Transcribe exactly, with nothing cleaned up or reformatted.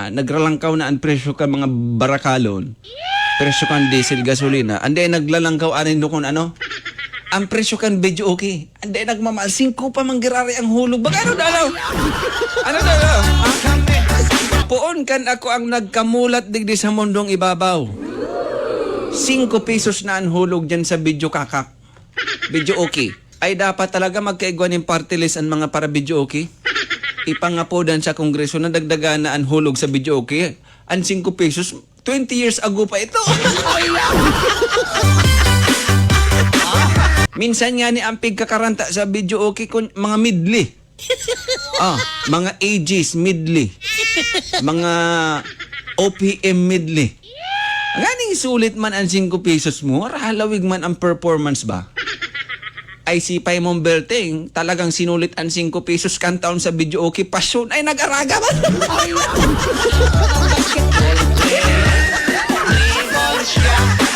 Ah, nagralangkaw na ang presyo kan mga barakalon, presyo kan diesel, gasolina, anday naglalangkaw arin do kun ano, ang presyo kan videoke, anday nagmamahal, singko pa man giraray ang hulog. Baga ano daw? Ano daw? Poon kan ako ang nagkamulat digdi sa mundong ibabaw. Singko pesos na ang hulog diyan sa video kakak. Videoke. Ay, dapat talaga magkaigwa nin party list an mga para-videoke. Ipangapodan sa Kongreso na dagdagan na an hulog sa videoke. An singko pesos, twenty years ago pa ito. Minsan ngani an pigkakaranta sa videoke kun mga medley. Ah, mga A Gs medley. Mga O P M medley. Nganing sulit man an singko pesos mo, halawig man ang performance ba? Ay, sipay mong Berteng, talagang sinulit an singko pesos kan taon sa videoke, pasyon. Ay, nag-araga man!